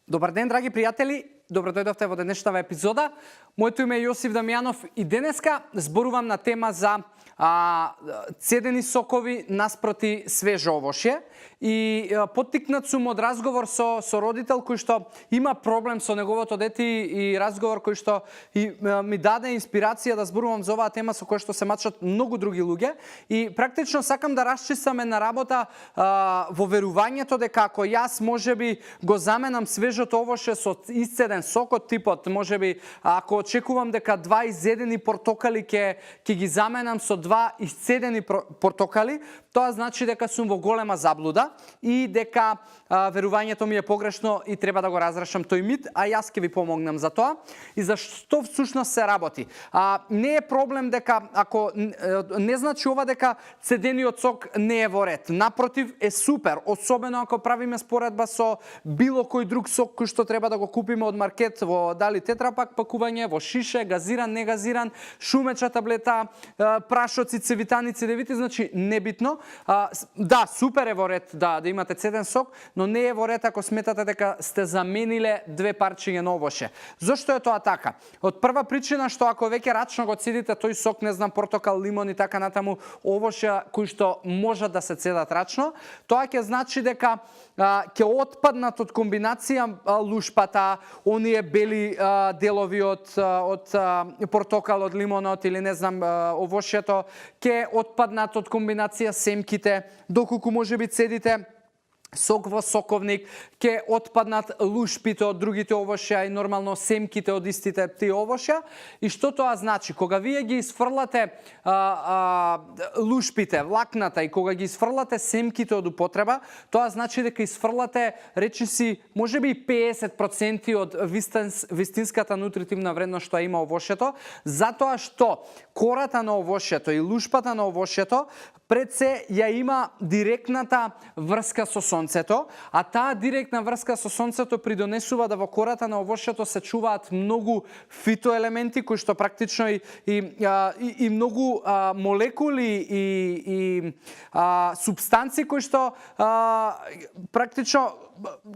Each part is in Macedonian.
Добар ден, драги пријатели. Добро дојдовте во денешната епизода. Моето име е Јосиф Дамјанов и денеска зборувам на тема за цедени сокови наспроти свежо овошје. И поттикнат сум од разговор со родител кој што има проблем со неговото дете и разговор кој што ми даде инспирација да зборувам за оваа тема со која што се мачат многу други луѓе. И практично сакам да расчистам една работа во верувањето дека ако јас можеби го заменам свежото овошје со исцеден сок од типот, можеби ако очекувам дека 2 изедени портокали ќе ги заменам со 2 исцедени портокали, тоа значи дека сум во голема заблуда и дека верувањето ми е погрешно и треба да го разрешам тој мит, а јас ќе ви помогнам за тоа. И за што всушност се работи? Не е проблем дека ако не значи ова дека цедениот сок не е во ред. Напротив, е супер, особено ако правиме споредба со било кој друг сок кој што треба да го купиме од маркет во дали тетрапак пакување, во шише, газиран, негазиран, шумеча таблета, прашоци, цевитани, цедевити, значи небитно. Да, супер е во ред да имате цеден сок, но не е во ред ако сметате дека сте замениле 2 парчиња на овошје. Зошто е тоа така? Од прва причина што ако веќе рачно го цедите тој сок, не знам, портокал, лимон и така натаму, овошја кои што можат да се цедат рачно, тоа ќе значи дека ќе отпаднат од комбинација лушпата, оние бели делови од портокал, од лимонот или не знам овошјето, ќе отпаднат од комбинација семките, доколку можеби цедите сок во соковник, ќе отпаднат лушпите од другите овошја и нормално семките од истите тие овошја. И што тоа значи? Кога вие ги изфрлате лушпите, влакната и кога ги изфрлате семките од употреба, тоа значи дека изфрлате, речиси, можеби 50% од вистинската нутритивна вредност што има овошјето, затоа што кората на овошјето и лушпата на овошјето пред се ја има директната врска со сонцето, а таа директна врска со сонцето придонесува да во кората на овошјето се чуваат многу фитоелементи кои што практично и многу молекули и супстанци кои што практично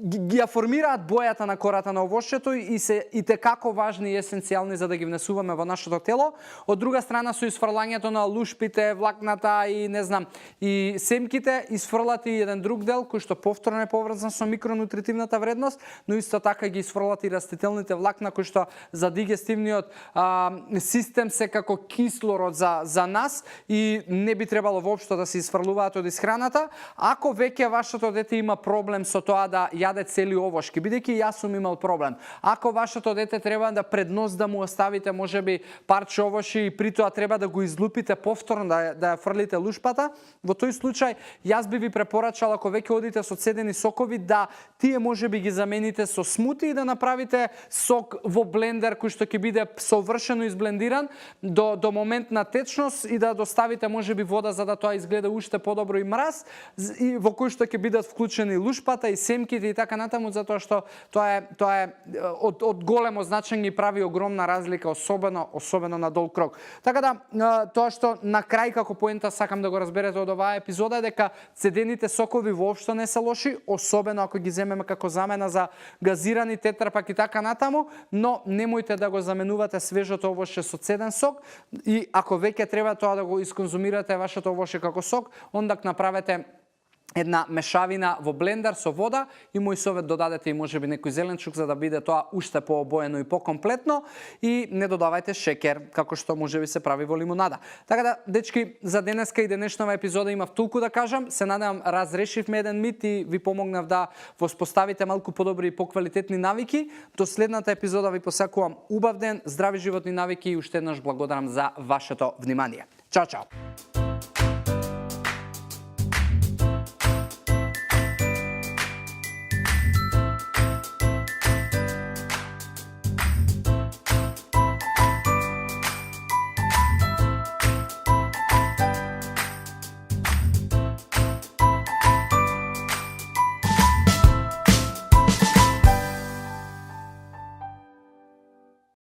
ги формираат бојата на кората на овошјето и се итекако важни и есенцијални за да ги внесуваме во нашето тело. Од друга страна со изфрлањето на лушпите, влакната и не знам и семките изфрлати еден друг дел кој што повторно е поврзан со микронутритивната вредност, но исто така ги изфрлати растителните влакна кои што за дигестивниот систем се како кислород за нас и не би требало воопшто да се изфрлуваат од исхраната. Ако веќе вашето дете има проблем со тоа да јаде цели овошки, бидејќи јас сум имал проблем. Ако вашето дете треба да преднос да му оставите можеби парче овошје и при тоа треба да го излупите повторно да ја фрлите лушпата, во тој случај јас би ви препорачал ако веќе одите со цедени сокови да тие можеби ги замените со смути и да направите сок во блендер кој што ќе биде совршено изблендиран до момент на течност и да доставите можеби вода за да тоа изгледа уште подобро и мраз и во кој што ќе бидат вклучени лушпата и семките и така натаму, затоа што тоа е од големо значење и прави огромна разлика, особено на долг рок. Така да, тоа што на крај како поента сакам да го разберете од оваа епизода е дека цедените сокови воопшто не се лоши, особено ако ги земеме како замена за газирани тетрапак и така натаму, но немојте да го заменувате свежото овошје со цеден сок и ако веќе треба тоа да го исконзумирате вашето овошје како сок, ондак направете една мешавина во блендер со вода и мој совет додадете и можеби некој зеленчук за да биде тоа уште пообоено и покомплетно и не додавајте шекер како што можеби се прави во лимонада. Така да, дечки, за денеска и денешнава епизода имав толку да кажам. Се надевам разрешивме еден мит и ви помогнав да воспоставите малку подобри и поквалитетни навики. До следната епизода ви посакувам убав ден, здрави животни навики и уште еднаш благодарам за вашето внимание. Чао, чао!